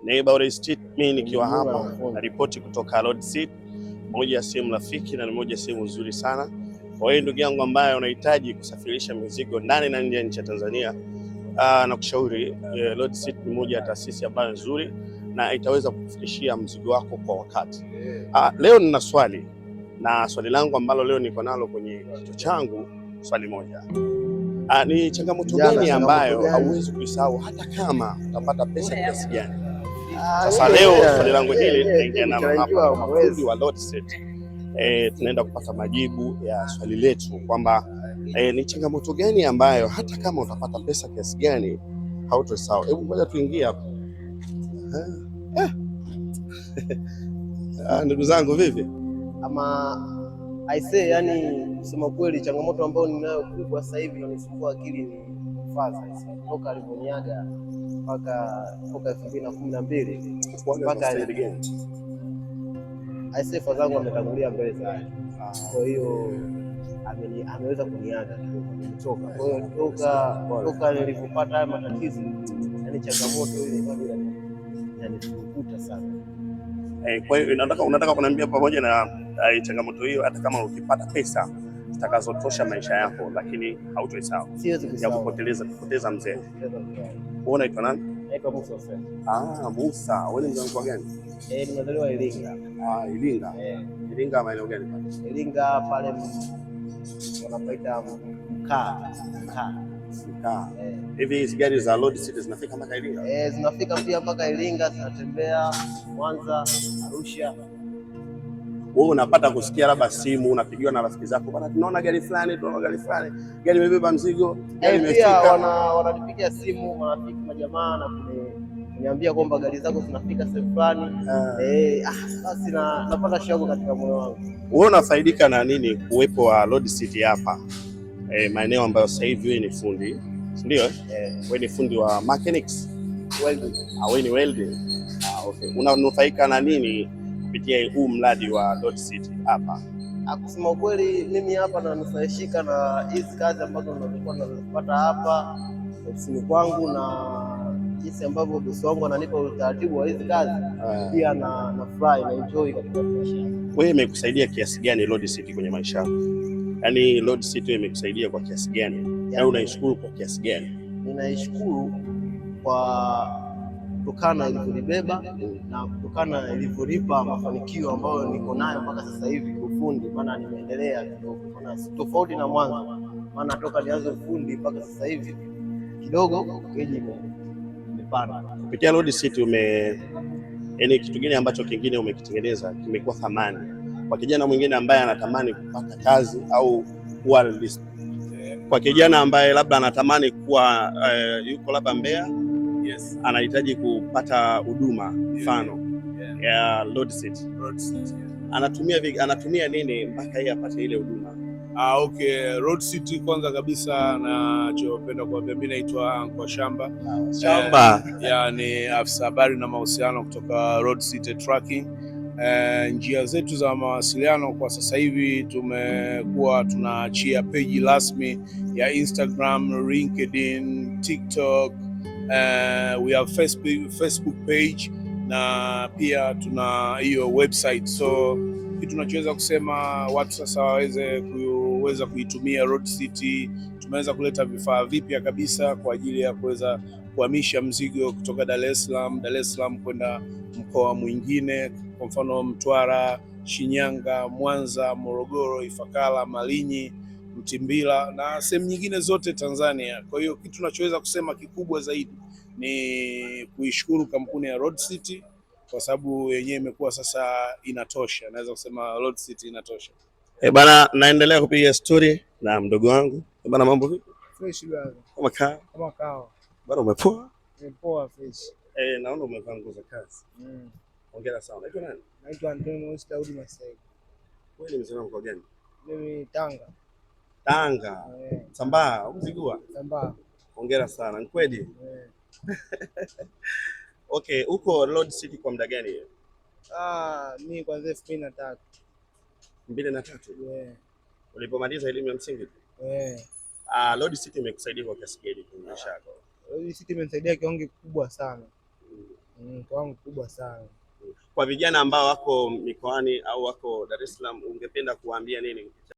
Neighborhood Street. Mimi nikiwa hapa na ripoti kutoka Road City, moja ya sehemu rafiki na ni moja ya sehemu nzuri sana kwa hiyo ndugu yangu ambaye unahitaji kusafirisha mizigo ndani na nje ya nchi ya Tanzania. Na kushauri Road City ni moja ya taasisi ambayo nzuri na itaweza kukufikishia mzigo wako kwa wakati. Leo nina swali na swali langu ambalo leo niko nalo kwenye kichwa changu, swali moja. Ni changamoto Vijana, gani changamoto ambayo gani? hauwezi kuisahau hata kama utapata pesa kiasi gani? Sasa leo swali langu hili tunaingia nalo hapa kama fundi wa Road City. Tunaenda kupata majibu ya swali letu kwamba ni changamoto gani ambayo hata kama utapata pesa kiasi gani hautosahau. Hebu ngoja tuingie hapa. Ndugu zangu vipi? Ama I say, yani kusema kweli, changamoto ambayo ninayo kubwa sasa hivi inanisumbua akili ni father. Toka alivyoniaga mpaka toka 2012 mpaka Staili gani? I say father zangu ametangulia mbele za kwa hiyo ameweza kuniaga kidogo, amenitoka. Kwa hiyo toka nilipopata haya matatizo, yani changamoto ile bado inanifukuta sana. Kwa hiyo unataka kuniambia pamoja na changamoto hiyo, hata kama ukipata pesa zitakazotosha maisha yako, lakini hautoisahau Siwezi ya kusahau kupoteza mzee. Kupoteza mzee. Wewe unaitwa nani? Naitwa Musa Hussein. Ah, Musa. Wewe ni mzee wa gani? Nimezaliwa Iringa. Ah, Iringa. Iringa maeneo gani pale? Iringa pale wanapaita Mkaa. Mkaa. Mkaa. Hivi hizi gari za Road City zinafika mpaka Iringa? Zinafika pia mpaka Iringa, zinatembea Mwanza, Arusha. Wewe unapata kusikia labda simu unapigiwa na rafiki zako, bwana, tunaona gari fulani, tunaona gari fulani, gari imebeba mzigo, gari Pia imefika. Wananipigia simu marafiki, majamaa na kuniambia kwamba gari zako zinafika sehemu fulani. Basi napata shauku katika moyo wangu. Wewe unafaidika na nini kuwepo wa Road City hapa maeneo ambayo sasa hivi wewe ni fundi, si ndio? Eh? Wewe ni fundi wa mechanics, Welding. Ah, wewe ni welding. Ah, okay. Unanufaika na nini kupitia huu mradi wa Road City hapa? Kusema ukweli mimi hapa nanufaishika na hizi kazi ambazo ninazokuwa nazipata hapa ofisini kwangu na jinsi ambavyo bosi wangu ananipa utaratibu wa hizi kazi, pia na nafurahi na enjoy katika maisha yangu. Wewe imekusaidia kiasi gani Road City kwenye maisha yako? Yaani Road City imekusaidia kwa kiasi gani? Yaani unaishukuru kwa kiasi gani? Ninaishukuru kwa kutokana ilivyonibeba na kutokana ilivyonipa mafanikio ambayo niko nayo mpaka sasa hivi kiufundi, maana nimeendelea kidogo, maana tofauti na mwanzo, maana toka nianze ufundi mpaka sasa hivi kidogo geji imepanda. Kupitia Road City yaani kitu gani ambacho kingine umekitengeneza kimekuwa thamani kwa kijana mwingine ambaye anatamani kupata kazi au kuwa kwa kijana ambaye labda anatamani kuwa yuko labda Mbeya anahitaji kupata huduma mfano ya Road City. Road City, yeah. Anatumia nini mpaka yeye apate ile huduma? Ah, okay. Road City kwanza kabisa nachopenda kuambia mimi naitwa Anko Shamba. Shamba. Ya ni afisa habari na mahusiano kutoka Road City Trucking. Njia zetu za mawasiliano kwa sasa hivi tumekuwa tunaachia peji rasmi ya Instagram, LinkedIn, TikTok. We have Facebook page na pia tuna hiyo website. So kitu tunachoweza kusema watu sasa waweze kuweza kuitumia Road City. Tumeweza kuleta vifaa vipya kabisa kwa ajili ya kuweza kuhamisha mzigo kutoka Dar es Salaam kwenda mkoa mwingine, kwa mfano Mtwara, Shinyanga, Mwanza, Morogoro, Ifakara, Malinyi, Mtimbila na sehemu nyingine zote Tanzania. Kwa hiyo kitu tunachoweza kusema kikubwa zaidi ni kuishukuru kampuni ya Road City kwa sababu yenyewe imekuwa sasa inatosha. Naweza kusema Road City inatosha. Eh, bana, naendelea kupiga story na mdogo wangu. Eh, bana, mambo vipi? Fresh brother. Kama kaa. Kama kawa. Bana, umepoa? Nimepoa fresh. Naona umevaa nguo za kazi. Hongera sana. Unaitwa nani? Naitwa Antonio Daudi Masai. Wewe ni mzee mkoa gani? Mimi Tanga. Tanga. Sambaa, Mzigua. Sambaa. Hongera sana. Ni kweli? Okay, uko Road City kwa muda gani? Mimi kwanza 2003. 2003? Yeah. Ulipomaliza elimu ya msingi? Yeah. Road City imekusaidia kwa kiasi gani kwenye maisha yako? Road City imenisaidia kiwango kikubwa sana. Kwangu kubwa sana. Kwa vijana ambao wako mikoani au wako Dar es Salaam, ungependa kuwaambia nini?